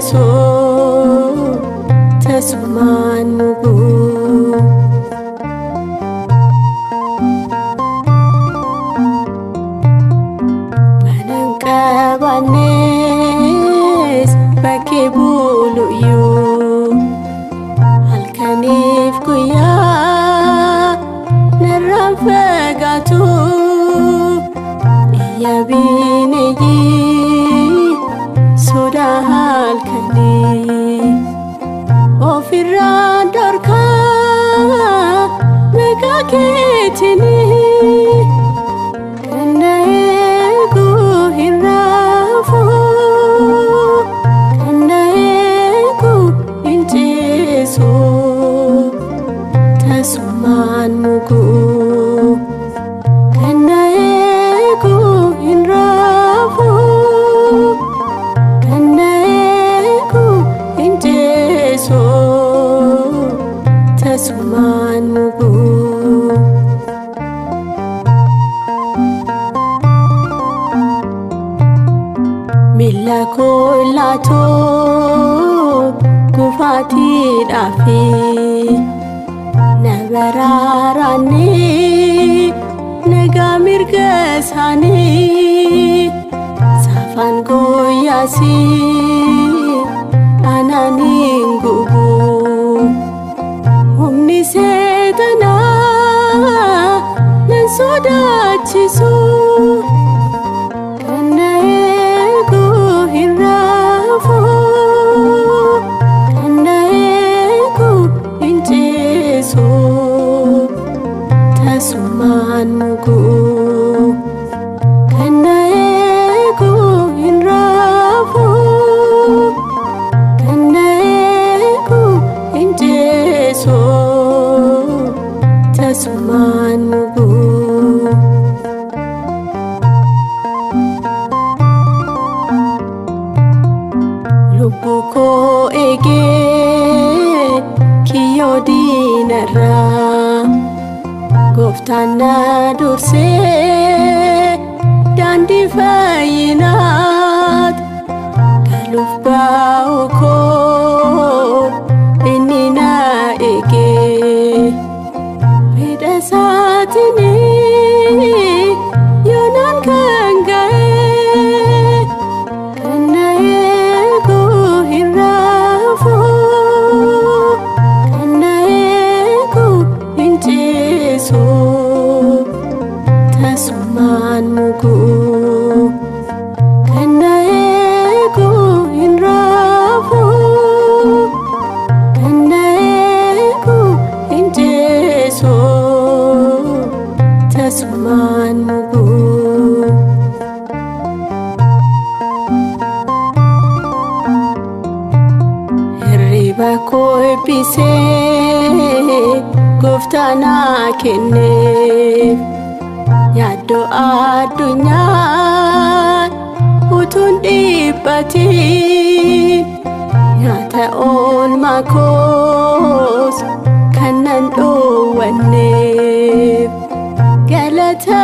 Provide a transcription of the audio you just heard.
ciisu, tasumaan muguu. Manan qabannees bakkee buluyyuu halkaniif guyyaa narraan fagaatu iyya bineeyyii sodaa halkanii ofirraan dhorkaa maqaa keetinii. Kan na eegu hin raafu, kan na eegu hin ciisu, tasumaan muguu. Kan na eegu hin raafu, kan na eegu hin ciisu, tasumaan muguu. Miila koo laatoo kufaatiidhaafi na baraaraanii nagaa mirga isaanii saafaan guyyaasii anaan hin gubu. Humni seexanaa nan sodaachisu. Kan na eegu hin raafu, kan na eegu hin ciisu, tasumaan muguu. Kan na eegu hin raafu, kan na eegu hin ciisu, tasumaan muguu. Lubbuu koo eegee kiyyoo diinarraa gooftaan na dursee daandii fayyinaat galuuf ba'u koo inni na eegee fedha isaatiin yoonaan kan ga'e. Kan na eegu hin raafu, kan na eegu hin ciisu, tasumaan muguu. Kan na eegu hin raafu, kan na eegu hin ciisu, tasumaan muguu. Hirriba koo eebbisee gooftaa naa kenneef yaaddoo addunyaa utuun dhiphatiin nyaata oolmaa koos kan nan dhoowwanneef galata